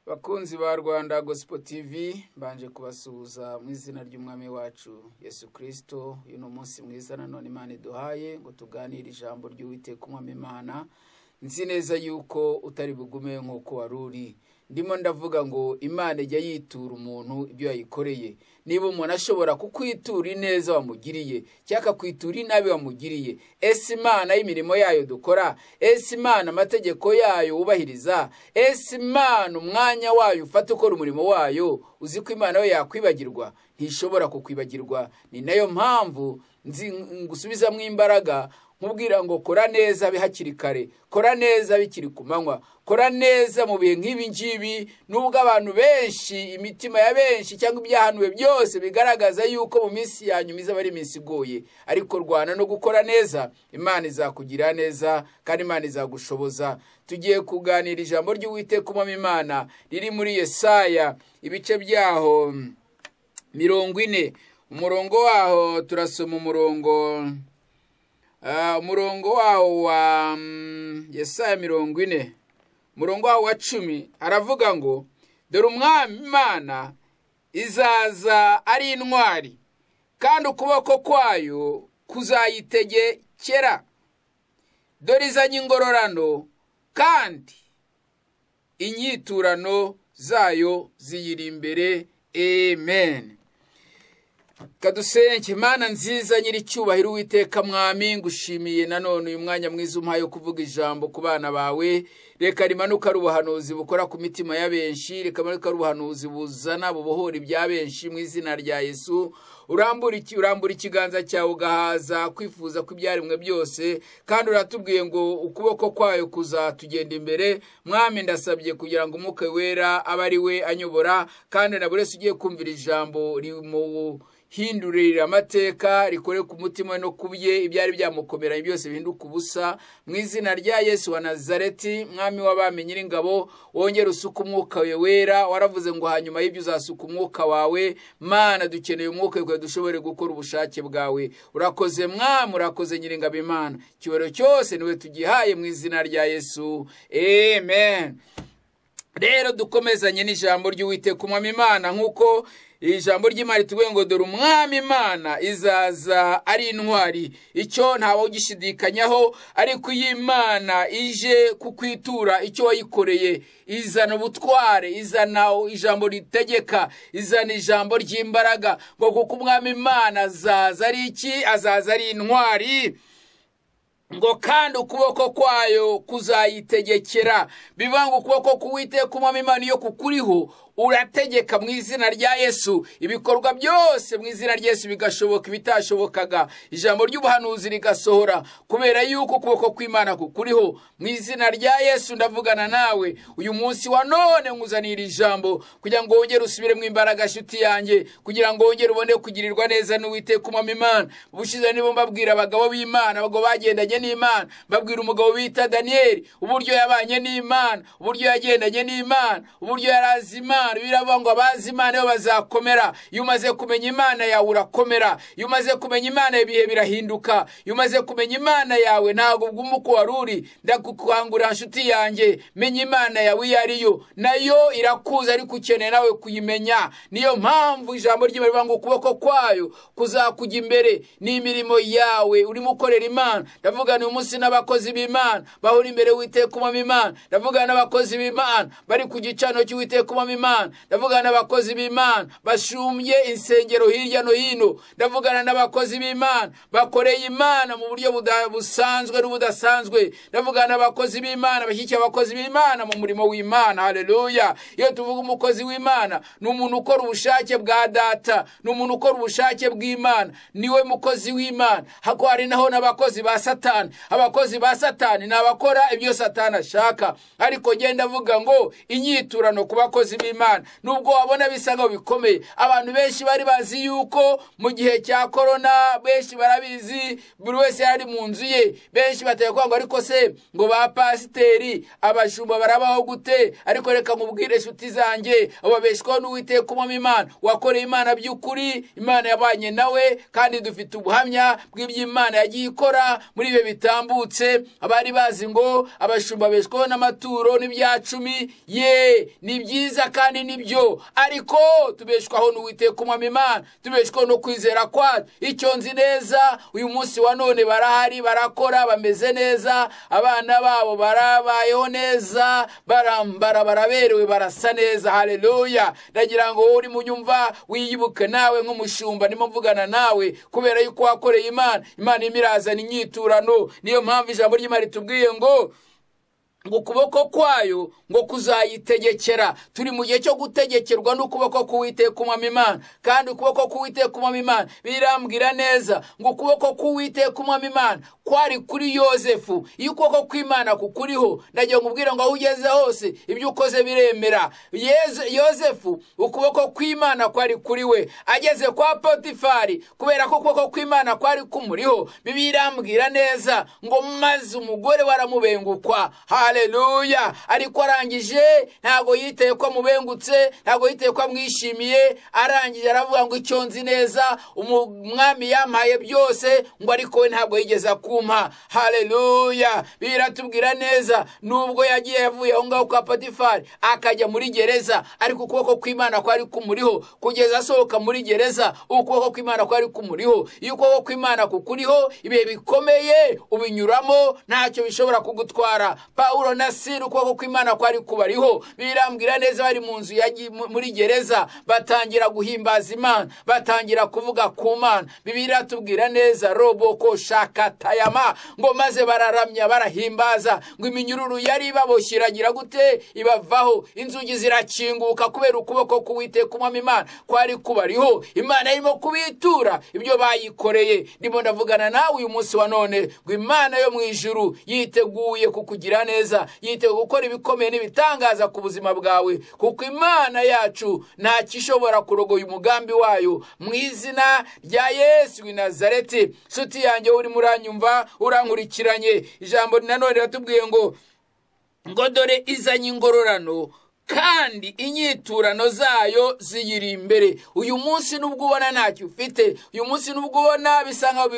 Bakunzi ba Rwanda Gospel TV, mbanje kubasuhuza mu izina ry'Umwami wacu Yesu Kristo. Uyu ni umunsi mwiza nanone Imana iduhaye ngo tuganire ijambo ry'Uwiteka Umwami Imana. Nzi neza yuko utari bugume nk'uko wari uri. Ndimo ndavuga ngo Imana ijya yitura umuntu ibyo yayikoreye. Niba umuntu ashobora kukwitura ineza wamugiriye cyangwa akakwitura inabi wamugiriye, ese Imana y'imirimo yayo dukora, ese Imana amategeko yayo wubahiriza, ese Imana umwanya wayo ufata ukora umurimo wayo, uzi ko Imana yo yakwibagirwa? Ntishobora kukwibagirwa. Ni nayo mpamvu ngusubizamo imbaraga nkubwira ngo kora neza hakiri kare, kora neza bikiri ku manywa, kora neza mu bihe nk'ibi ngibi. Nubwo abantu benshi, imitima ya benshi cyangwa ibyahanuwe byose bigaragaza yuko mu minsi ya nyuma izaba ari iminsi igoye, ariko rwana no gukora neza, Imana izakugira neza kandi Imana izagushoboza. Tugiye kuganira ijambo ry'Uwiteka Umwami Imana riri muri Yesaya ibice byaho 40, umurongo waho turasoma umurongo waho wa Yesaya 40, umurongo waho wa 10, aravuga ngo dore Umwami Imana izaza ari intwari, kandi ukuboko kwayo kuzayitegekera. Dore izanye ingororano, kandi inyiturano zayo ziyiri imbere. Amen. Kadusenke. Imana nziza nyiricyubahiro Uwiteka Mwami, ngushimiye nanone uyu mwanya mwiza umpaye kuvuga ijambo ku bana bawe. Reka rimanuka ari ubuhanuzi bukora ku mitima ya benshi, reka rimanuka ari ubuhanuzi buzana bubohora ibya benshi mu izina rya Yesu. Urambura ikiganza cyawe ugahaza kwifuza kw'ibyaremwe byose, kandi uratubwiye ngo ukuboko kwayo kuzatugenda imbere. Mwami, ndasabye kugira ngo Umwuka Wera abe ari we anyobora, kandi na buri wese ugiye kumvira ijambo rimuhindurira amateka, rikore ku mutima no kubye ibyari byamukomeranye byose bihinduka ubusa mu izina rya Yesu wa Nazareti. Mwami w'abami nyiringabo, wongere usuka Umwuka wawe Wera. Waravuze ngo hanyuma y'ibyo uzasuka Umwuka wawe. Mana, dukeneye Umwuka wawe dushobore gukora ubushake bwawe. Urakoze Mwami, urakoze nyiringabo Imana. Icyubahiro cyose niwe tugihaye mu izina rya Yesu. Amen. Rero dukomezanye n'ijambo ry'Uwiteka Umwami Imana, nk'uko ijambo ry'Imana ritubwiye ngo dore Umwami Imana izaza ari intwari. Icyo ntawe ugishidikanyaho, ariko iyi Imana ije kukwitura icyo wayikoreye, izana ubutware, izana ijambo ritegeka, izana ijambo ry'imbaraga, ngo kuko Umwami Imana azaza ari iki? Azaza ari intwari, ngo kandi ukuboko kwayo kuzayitegekera. Bivuga ngo ukuboko k'Uwiteka Umwami Imana iyo kukuriho urategeka mu izina rya Yesu, ibikorwa byose mu izina rya Yesu bigashoboka ibitashobokaga, ijambo ry'ubuhanuzi rigasohora, kubera yuko ukuboko kw'Imana kukuriho. Mu izina rya Yesu ndavugana nawe uyu munsi wa none, nkuzanira ijambo kugira ngo wongere usubire mu imbaraga nshuti yanjye, kugira ngo wongere ubone kugirirwa neza n'Uwiteka Umwami Imana. Ubushize nibo mbabwira abagabo b'Imana, abagabo bagendanye n'Imana, mbabwira umugabo bita Daniel, uburyo yabanye n'Imana, uburyo yagendanye n'Imana, uburyo yarazi Imana. Biravuga ngo abazi Imana yo bazakomera. Iyo umaze kumenya Imana yawe urakomera, iyo umaze kumenya Imana ibihe birahinduka, iyo umaze kumenya Imana yawe ntabwo uguma uko wari uri. Ndagukangurira nshuti yanjye, menya Imana yawe iyo ari yo, nayo irakuza ariko ukeneye nawe kuyimenya. Niyo mpamvu ijambo ry'Imana rivuga ngo ukuboko kwayo kuzakujya imbere n'imirimo yawe urimo ukorera Imana. Ndavuga uyu munsi n'abakozi b'Imana bahora imbere y'Uwiteka Umwami Imana, ndavuga n'abakozi b'Imana bari ku gicaniro cy'Uwiteka Umwami Imana, ndavugana n'abakozi b'Imana bashumbye insengero hirya no hino, ndavugana n'abakozi b'Imana bakoreye Imana mu buryo busanzwe n'ubudasanzwe, ndavugana n'abakozi b'Imana bashyigikiye abakozi b'Imana mu murimo w'Imana. Haleluya. Iyo tuvuga umukozi w'Imana, ni umuntu ukora ubushake bwa Data, ni umuntu ukora ubushake bw'Imana, niwe mukozi w'Imana. Hako hari naho n'abakozi ba Satani. Abakozi ba Satani ni abakora ibyo Satani ashaka, ariko genda avuga ngo inyiturano ku bakozi b'Imana Imana. Nubwo wabona bisa nkaho bikomeye, abantu benshi bari bazi yuko mu gihe cya korona, benshi barabizi, buri wese yari mu nzu ye, benshi bateye kwanga, ariko se ngo ba pasiteri abashumba barabaho gute? Ariko reka nkubwire inshuti zanjye, ababeshwaho n'Uwiteka Umwami Imana, wakoreye Imana by'ukuri, Imana yabanye nawe, kandi dufite ubuhamya bw'iby'Imana yagiye ikora muri ibihe bitambutse. Abari bazi ngo abashumba beshwaho n'amaturo n'ibyacumi, ye ni byiza kandi nibyo, ariko tubeshwaho n'Uwiteka Umwami Imana, tubeshwaho no kwizera kwacu. Icyo nzi neza, uyu munsi wa none barahari, barakora, bameze neza, abana babo barabayeho neza, barambara, baraberewe, barasa neza. Haleluya! Ndagira ngo uri munyumva wiyibuke nawe nk'umushumba ndimo mvugana nawe, kubera yuko wakoreye Imana, Imana imirazana inyiturano. Niyo mpamvu ijambo ry'Imana ritubwiye ngo ukuboko kwayo ngo kuzayitegekera. Turi mu gihe cyo gutegekerwa n'ukuboko k'Uwiteka Umwami Imana, kandi ukuboko k'Uwiteka Umwami Imana birambwira neza ngo ukuboko k'Uwiteka Umwami Imana kwari kuri Yozefu. Iyo ukuboko kw'Imana kukuriho, ndagira ngo ubwire ngo aho ugeze hose ibyo ukoze biremera. Yozefu ukuboko kw'Imana kwari kuri we, ageze kwa Potifari, kubera ko ukuboko kw'Imana kwari kumuriho, birambwira neza ngo maze umugore waramubengukwa. Haleluya! Ariko arangije ntago yiteye ko amubengutse, ntago yiteye ko amwishimiye, arangije aravuga ngo icyo nzi neza umwami yampaye byose, ngo ariko we ntabwo yigeze akumpa. Haleluya! Biratubwira neza nubwo yagiye yavuye aho ngaho kwa Potifari akajya muri gereza, ariko ukuboko kw'Imana kwari kumuriho kugeza asohoka muri gereza. Ukuboko kw'Imana kwari kumuriho. Iyo ukuboko kw'Imana kukuriho, ibihe bikomeye ubinyuramo, ntacyo bishobora kugutwara. Paulo na Sila ukuboko kw'Imana kwari kubariho, birambwira neza bari mu nzu muri gereza, batangira guhimbaza Imana, batangira kuvuga ku Mana. Bibiliya iratubwira neza roboko shakatayama ngo maze bararamya, barahimbaza, ngo iminyururu yari ibaboshye iragira gute? Ibavaho, inzugi zirakinguka kubera ukuboko k'Uwiteka Umwami Imana kwari kubariho. Imana irimo kubitura ibyo bayikoreye. Ndimo ndavugana nawe uyu munsi wa none ngo Imana yo mu ijuru yiteguye kukugira neza, yiteguye gukora ibikomeye n'ibitangaza ku buzima bwawe, kuko Imana yacu nta kishobora kurogoya umugambi wayo, mu izina rya Yesu w'i Nazareti. Nshuti yanjye uri muranyumva, urankurikiranye, ijambo nanone riratubwiye ngo dore izanye ingororano kandi inyiturano zayo ziyiri imbere. Uyu munsi nubwo ubona ntacyo ufite, uyu munsi nubwo ubona bisa nkaho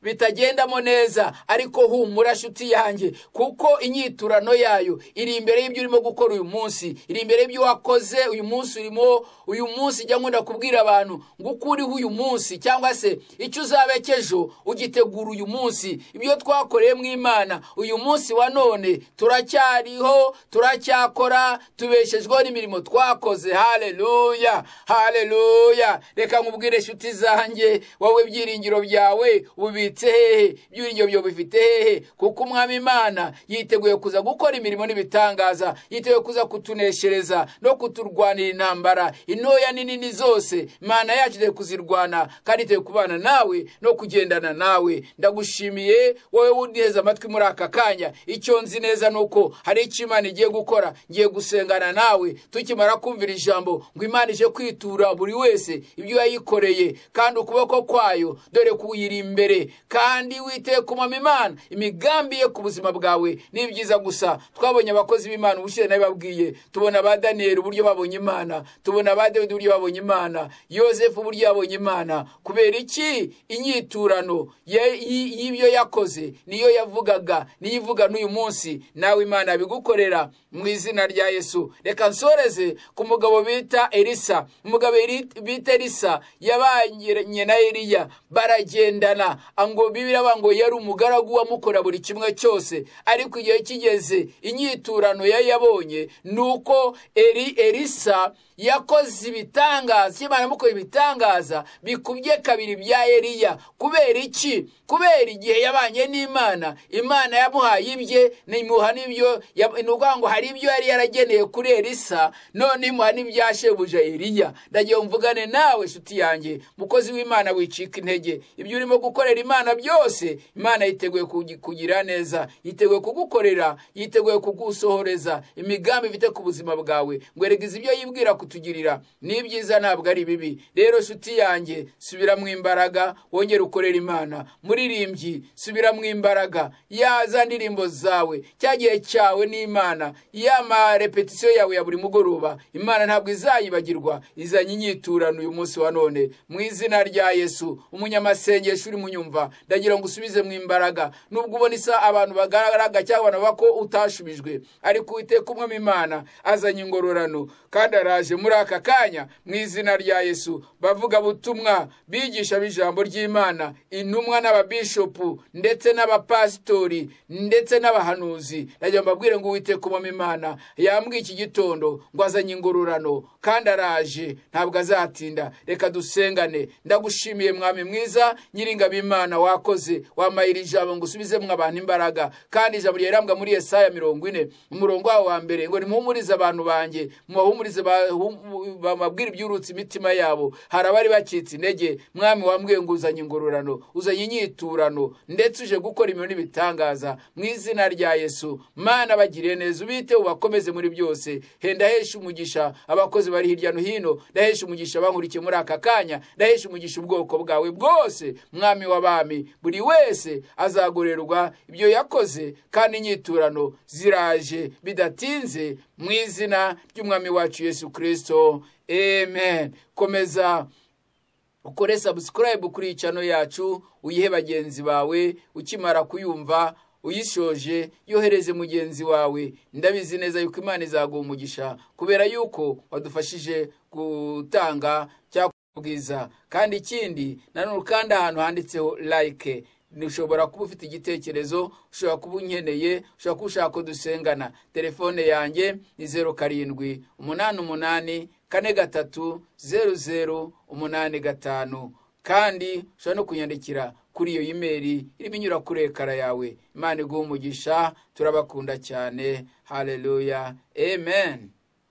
bitagendamo neza, ariko humura nshuti yanjye, kuko inyiturano yayo iri imbere y'ibyo urimo gukora uyu munsi, iri imbere y'ibyo wakoze uyu munsi urimo. Uyu munsi jya nkunda kubwira abantu ngo uko uriho uyu munsi, cyangwa se icyo uzaba ejo ugitegura uyu munsi. Ibyo twakoreye mu Imana uyu munsi wa none turacyariho, turacyakora, tubeshejweho n'imirimo twakoze. Haleluya, haleluya! Reka nkubwire inshuti zanjye, wowe ibyiringiro byawe ubibitse hehe? Ibyiringiro byawe bifite hehe? Kuko Umwami Imana yiteguye kuza gukora imirimo n'ibitangaza, yiteguye kuza kutuneshereza no kuturwanira intambara intoya n'inini zose. Imana yacu iteguye kuzirwana, kandi iteguye kubana nawe no kugendana nawe. Ndagushimiye wowe wundiheza amatwi muri aka kanya. Icyo nzi neza nuko hari icyo Imana igiye gukora. Ngiye gusengana nawe tukimara kumvira ijambo ngo Imana ije kwitura buri wese ibyo yayikoreye, kandi ukuboko kwayo dore kuyiri imbere, kandi Uwiteka Umwami Imana imigambi ye ku buzima bwawe ni byiza gusa. Twabonye abakozi b'Imana ubushize nabibabwiye, tubona ba Daniel uburyo babonye Imana, tubona ba Dawidi uburyo babonye Imana, Yozefu uburyo yabonye Imana. Kubera iki? Inyiturano y'ibyo yakoze niyo yavugaga, niyo ivuga n'uyu munsi, nawe Imana abigukorera mu izina rya Yesu. Reka nsoreze ku mugabo bita Elisa. Umugabo bita Elisa yabanye na Eliya, baragendana, ngo Bibiliya ngo yari umugaragu wamukora buri kimwe cyose, ariko igihe kigeze inyiturano yayabonye nuko Elisa yakoze ibitangaza, Imana yamukoreye ibitangaza bikubye kabiri bya Eliya. Kubera iki? Kubera igihe yabanye n'Imana, Imana yamuhaye ibye, nimuha n'ibyo, ni ukuvuga ngo hari ibyo yari yarageneye yagendeye kuri Elisa, none imuha n'ibya shebuja Eliya. Ndagiye mvugane nawe nshuti yanjye, mukozi w'Imana, wicika intege. Ibyo urimo gukorera Imana byose, Imana yiteguye kugira neza, yiteguye kugukorera, yiteguye kugusohoreza imigambi ifite ku buzima bwawe. Ngo erega ibyo yibwira kutugirira ni ibyiza, ntabwo ari bibi. Rero nshuti yanjye, subira mu imbaraga, wongere ukorera Imana. Muririmbyi, subira mu imbaraga, ya za ndirimbo zawe, cya gihe cyawe n'Imana, ya ma repetisiyo yawe ya buri mugoroba, Imana ntabwo izayibagirwa. Izanye inyiturano uyu munsi wa none mu izina rya Yesu. Umunyamasengesho uri munyumva, ndagira ngo usubize mu imbaraga. Nubwo ubona isa abantu bagaragara cyangwa abantu bako utashubijwe, ariko Uwiteka Umwami Imana azanye ingororano, kandi araje muri aka kanya mu izina rya Yesu. Bavuga butumwa, bigisha b'ijambo ry'Imana, intumwa n'ababishopu ndetse n'abapasitori ndetse n'abahanuzi, ndagira ngo mbabwire ngo Uwiteka Umwami Imana yambwiye iki gitondo ngo azanye ingororano, kandi araje, ntabwo azatinda. Reka dusengane. Ndagushimiye Mwami mwiza, Nyiringabo Imana, wakoze wampaye ijambo ngo usubizemo abantu imbaraga. Kandi ijambo ryarambwa muri Yesaya 40 umurongo wawo wa mbere ngo nimuhumurize abantu banjye, mubahumurize, bababwire ibyurutse imitima yabo. Hari abari bacitse intege, Mwami wambwiye ngo uzanye ingororano, uzanye inyiturano, ndetse uje gukora imirimo n'ibitangaza mu izina rya Yesu. Mana, bagiriye neza, ubite, ubakomeze muri byose. Ndahesha umugisha abakozi bari hirya no hino, ndahesha umugisha bankurikiye muri aka kanya, ndahesha umugisha ubwoko bwawe bwose. Mwami w'abami, buri wese azagorerwa ibyo yakoze, kandi inyiturano ziraje bidatinze mu izina ry'Umwami wacu Yesu Kristo, amen. Komeza ukore subscribe kuri channel yacu, uyihe bagenzi bawe. Ukimara kuyumva uyishoje, yohereze mugenzi wawe. Ndabizi neza yuko Imana izaguha umugisha kubera yuko wadufashije gutanga cyangwa bwiza. Kandi ikindi nanone, kandi ahantu handitseho like, ushobora kuba ufite igitekerezo, ushobora kuba unkeneye, ushobora kuba ushaka ko dusengana. Telefone yanjye ni 0788430085. Kandi ushobora no kunyandikira kuri iyo imeri irimo inyura kuri écran yawe. Imana iguha umugisha, turabakunda cyane. Haleluya, amen.